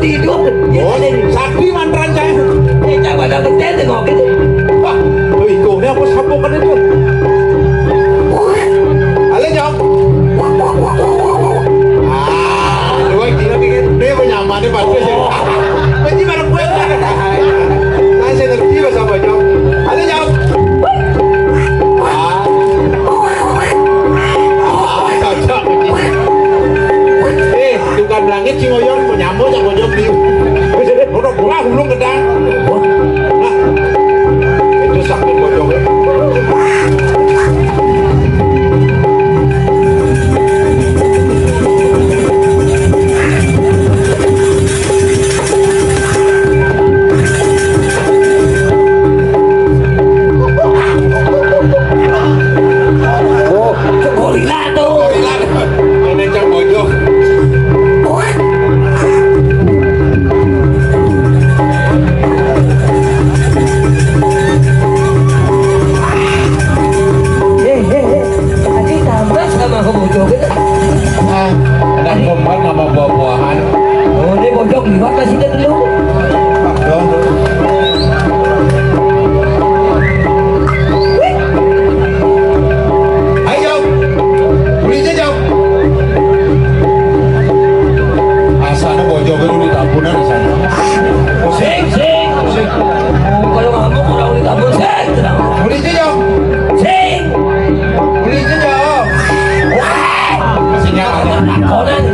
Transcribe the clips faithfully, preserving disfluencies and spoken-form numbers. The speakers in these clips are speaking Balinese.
Hidup. Oh, sakti mantra saya. Eh, coba dah betul tengok gitu. Wah, oh, ikutnya apa sapukan itu? Halo, Jok. Ah, dua kilo dikit. Ini apa nyaman nih, Pak? Benci bareng gue. Nah, saya ngerti bahasa apa, Jok. Halo, Jok. Ah. Ah, cocok. Eh, tukang langit si Ngoyon, mau nyambung sama Jok di. Udah pulang, belum gedang. Nah, itu sakit bojong. Oh, gorila tuh. Gorila. Ini cak bojong. Eh, eh, eh. Tadi tambah sama aku bojong gitu. Ah, anak perempuan nggak mau buah-buahan. Oh, ini bojong liwat masih dulu. Dong. Ayo, Jok. Beli aja, Jok. Asana bojong dulu di tampunan di sana. Sing, sing. Sing. Oh, kalau ngamuk orang di tampun, sing. Beli aja, Jok. Sing. Beli aja, Jok. Wah. Sinyal ada. Konan.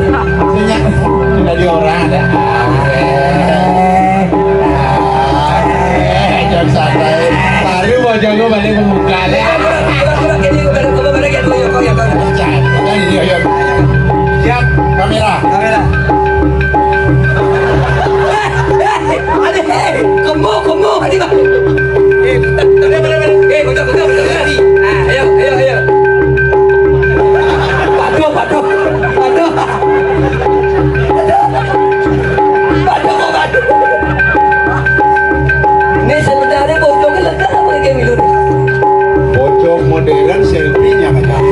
Sinyal. Tadi orang ada. Eh, jangan santai. Baru mau jago balik membuka deh. Jangan, jangan, iya, iya. Siap, kamera. Kamera. Ada, eh, kemo, kemo, ada, Bang. Eh, betul, betul, betul. Eh, betul, betul, betul, betul. Ah, ayo, ayo, ayo. Padu, padu, padu. Padu, padu. Ini sebenarnya bojongnya lega apa kayak gitu? Bojong modern selfie-nya, Kak.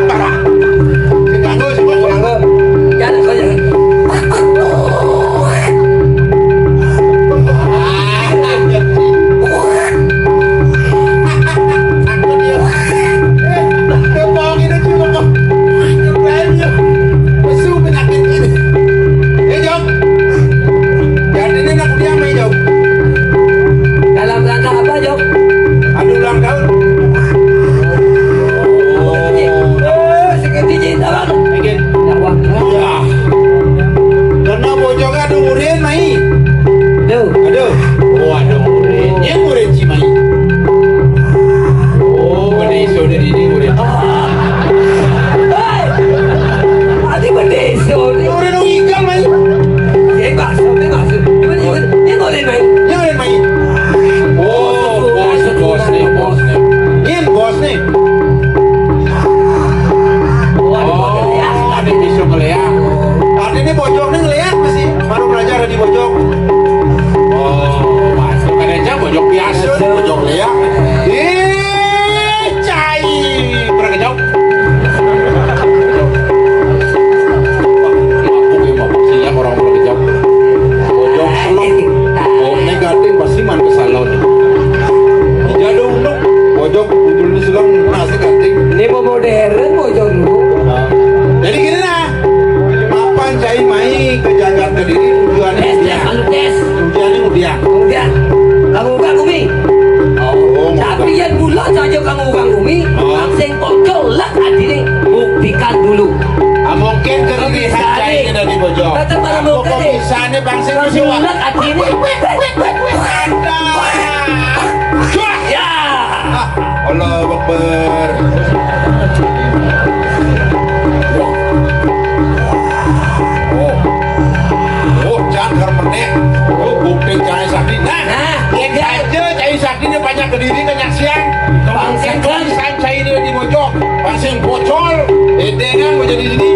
Parah. Kita tuh semua orang. Jangan, jangan. Aku dia. Eh, kau ini cuma kau. Lesu penyakit ini. Eh, Jok. Jadi ini nak dia main, Jok. Dalam rangka apa, Jok? Ada ulang tahun. Oh, seperti cinta, Bang. Bikin. Dakwah. Ya. Karena bojongnya ada murid, mai. Aduh. Aduh. Oh, ada murid. Yang murid si mai. Oh, benda isu dari ini murid. Hei! Adi benda isu ni. Murid orang ikan, mai. Dia masuk, dia masuk. Dia boleh, dia boleh, mai. Dia boleh, mai. Oh, bos, bos ni, bos ni. Ni bos ni. Oh, ada isu ngeliat. Artinya bojong ni ngeliat masih. Baru belajar di bojong. Oh, masuk kan aja bojong biasa, bojong liar. Eh, cai, berkejauh. Mabuk ya, mabuk siap orang berkejauh. Bojong selok. Oh, negatif pasti man ke salon. Jadung nuk, bojong muncul di selong, nasi ganti. Ini mau modern bojong dulu. Nah, jadi gini nah, mapan cai mai ke jagat Kediri tujuannya dia. Anu tes. Tujuannya dia. Kemudian, kamu buka bumi. Oh, tapi yang bulat saja kamu buka bumi, oh. Sing pocol lah tadi ni, buktikan dulu. Ah, mungkin kelebihan cai ini dari bojong. Kata para mau kali. Bisa ni bangsa. Kamu bulat tadi ni. Ada. Ya. Ah, Allahu Akbar. Oh. Oh, jangan menek. Oh, bukti cai sakti. Nah, nah, yang aja cai sakti dia banyak kediri, banyak siang. Bangsa kan. Saya ini di bojong. Pasang bocor. Eh, dengan mau jadi ini.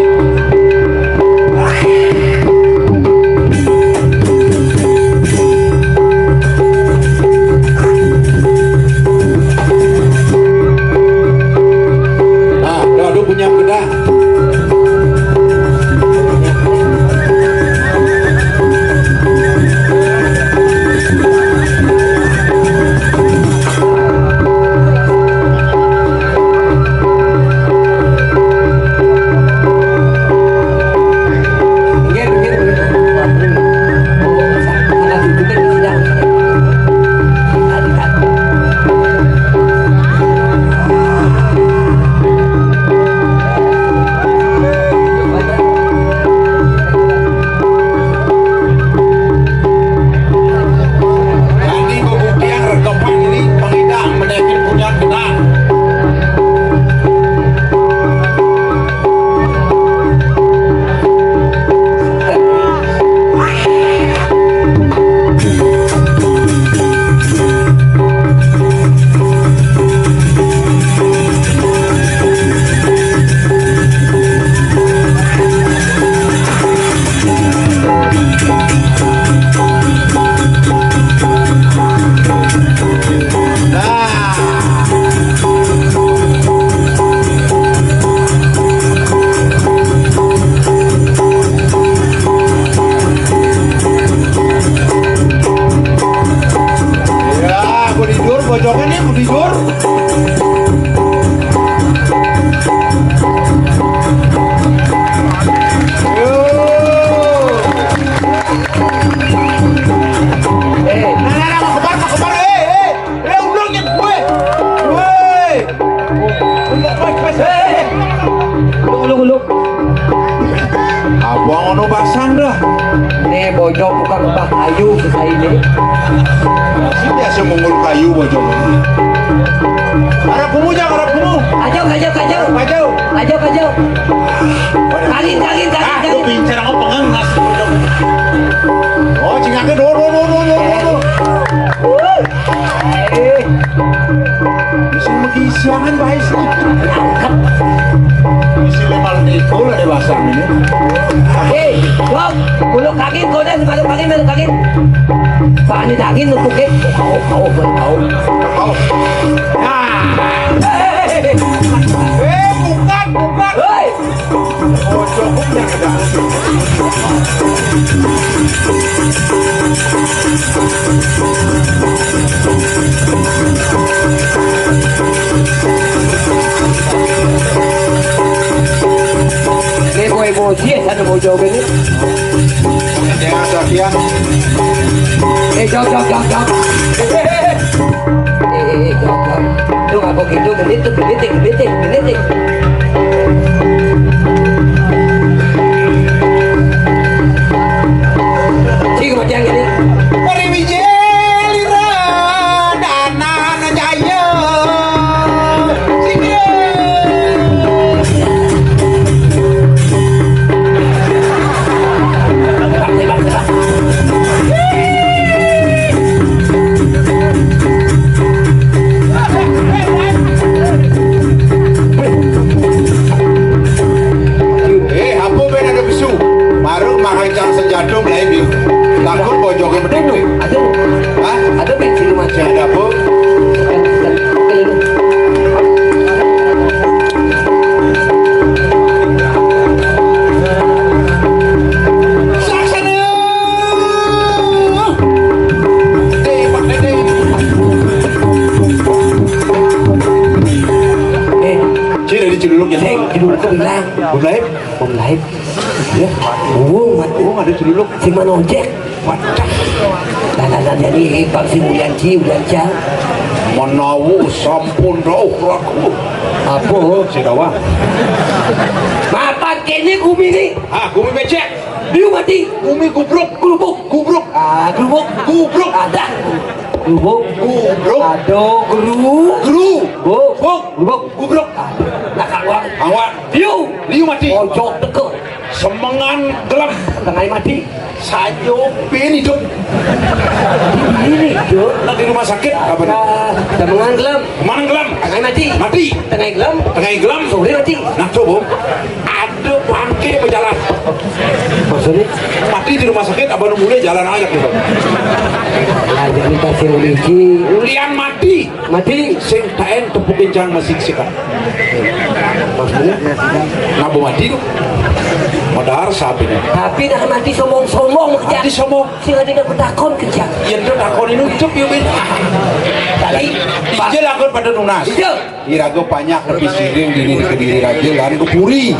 Dong, bukan lebah kayu ke kayu ini. Si biasa mungul kayu, bojong. Arep bungu, Jang, arep bungu. Ajo, ajo, ajo. Ajo. Ajo, ajo. Kagin, kagin, kagin, ah, kagin. Lu pincer aku pengen ngas, bojong. Oh, cingaknya, do, do, do. Eh. Bisa mengisiangan bae sih. Bisa lima ribu lah dewasa ini. Eh, Bang, bulu kaki kau dah, bulu kaki, bulu kaki. Pakai daging untuk ke. Kau, kau, kau, kau. Kau. Nah. Eh, bukan, bukan. Hei. Ini gue emosi ya, sana mau jauh ini. Yang ada dia. Eh, jauh, jauh, jauh, jauh. Eh, eh, eh. Eh, eh, eh, jawab, jawab. Lu nggak begitu, gelitik, gelitik, gelitik, gelitik. Sing, kemudian gini. Pariwijaya lira dana jaya. Sing, eh, apa ben ada besu? Baru makan cang sejadum lah ini. Takut bojongnya bedeng. Aduh. Hah? Ada bensin masih ada apa? Saksana. Eh, Pak Dede. Eh, Cik, dari Ciluluk ya? Eh, Ciluluk bilang. Belum lahir? Belum lahir. Ya, wong, wong ada Ciluluk. Sing mana ojek? Wadah. Lah, lah, lah, jadi Bang sing ulian ci, ulian ca. Menawu sampun rauh ragu. Apa? Sedawa. Mapan kene gumi ni. Ah, gumi becek. Diu mati. Gumi gubruk. Gurubuk. Gubruk. Ah, gurubuk. Gubruk. Ada. Gurubuk. Gubruk. Ada guru. Guru. Buk. Buk. Gurubuk. Gubruk. Ada. Nah, kawan. Kawan. Diu. Diu mati. Ojo teke. Semengan gelem. Tengah mati. Sajo pin hidup. Ini hidup. Nak di rumah sakit apa nih? Nah, semengan gelem. Mana gelem? Tengah mati. Mati. Tengah gelem. Tengah gelem. Sore mati. Nah, coba. Ada bangke berjalan. Maksudnya? Mati di rumah sakit, apa nunggunya jalan aja gitu. Nah, jadi kasih ulici. Ulian mati. Mati. Sing taen tepuk kencang masih sikat. Maksudnya? Nabo mati tuh. Padahal sapinya. Tapi dah mati sombong-sombong kerja. Mati sombong. Sing ada nak bertakon kerja. Yang tu takon ini ucup ya, Bin. Tadi. Ijil akan pada nunas. Ijil. Iraga banyak lebih siring dini di Kediri Raja lan Kepuri.